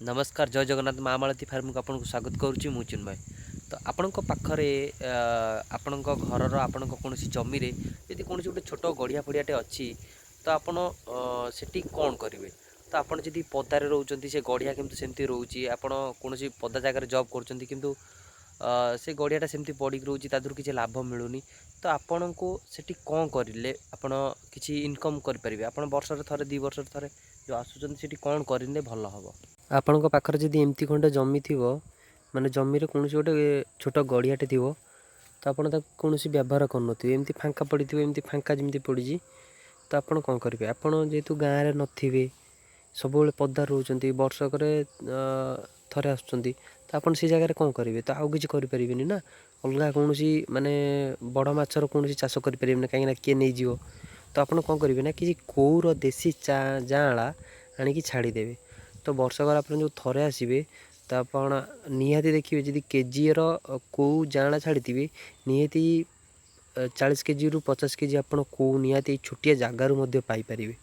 ନମସ୍କାର, ଜୟ ଜଗନ୍ନାଥ। ମା ମାଳତୀ ଫାର୍ମକୁ ଆପଣଙ୍କୁ ସ୍ୱାଗତ କରୁଛି ମୁଁ ଚିନ୍ମୟ। ତ ଆପଣଙ୍କ ପାଖରେ, ଆପଣଙ୍କ ଘରର, ଆପଣଙ୍କ କୌଣସି ଜମିରେ ଯଦି କୌଣସି ଗୋଟେ ଛୋଟ ଗଡ଼ିଆ ଫଡ଼ିଆଟେ ଅଛି, ତ ଆପଣ ସେଠି କ'ଣ କରିବେ? ତ ଆପଣ ଯଦି ପଦାରେ ରହୁଛନ୍ତି, ସେ ଗଡ଼ିଆ କିନ୍ତୁ ସେମିତି ରହୁଛି, ଆପଣ କୌଣସି ପଦା ଜାଗାରେ ଜବ୍ କରୁଛନ୍ତି, କିନ୍ତୁ ସେ ଗଡ଼ିଆଟା ସେମିତି ପଡ଼ିକି ରହୁଛି, ତା ଦେହରୁ କିଛି ଲାଭ ମିଳୁନି, ତ ଆପଣଙ୍କୁ ସେଠି କ'ଣ କରିଲେ ଆପଣ କିଛି ଇନକମ୍ କରିପାରିବେ? ଆପଣ ବର୍ଷରେ ଥରେ, 2 ବର୍ଷରେ ଥରେ ଯେଉଁ ଆସୁଛନ୍ତି, ସେଠି କ'ଣ କରିଲେ ଭଲ ହେବ? ଆପଣଙ୍କ ପାଖରେ ଯଦି ଏମିତି ଖଣ୍ଡେ ଜମି ଥିବ, ମାନେ ଜମିରେ କୌଣସି ଗୋଟେ ଛୋଟ ଗଡ଼ିଆଟେ ଥିବ, ତ ଆପଣ ତାକୁ କୌଣସି ବ୍ୟବହାର କରୁନଥିବେ, ଏମିତି ଫାଙ୍କା ପଡ଼ିଥିବ, ଏମିତି ଫାଙ୍କା ଯେମିତି ପଡ଼ିଛି, ତ ଆପଣ କ'ଣ କରିବେ? ଆପଣ ଯେହେତୁ ଗାଁରେ ନଥିବେ, ସବୁବେଳେ ପଦାରେ ରହୁଛନ୍ତି, ବର୍ଷକରେ ଥରେ ଆସୁଛନ୍ତି, ତ ଆପଣ ସେ ଜାଗାରେ କ'ଣ କରିବେ? ତ ଆଉ କିଛି କରିପାରିବେନି ନା। ଅଲଗା କୌଣସି ମାନେ ବଡ଼ ମାଛର କୌଣସି ଚାଷ କରିପାରିବେନି, କାହିଁକିନା କିଏ ନେଇଯିବ। ତ ଆପଣ କ'ଣ କରିବେ ନା କିଛି କଉର ଦେଶୀ ଯାଆଁଳା ଆଣିକି ଛାଡ଼ିଦେବେ। ତ ବର୍ଷକରେ ଆପଣ ଯେଉଁ ଥରେ ଆସିବେ, ତ ଆପଣ ନିହାତି ଦେଖିବେ, ଯଦି କେଜିଏର କଉ ଯାଆଁଳା ଛାଡ଼ିଥିବେ, ନିହାତି 40 କେଜିରୁ 50 କେଜି ଆପଣ କଉ ନିହାତି ଏଇ ଛୋଟିଆ ଜାଗାରୁ ମଧ୍ୟ ପାଇପାରିବେ।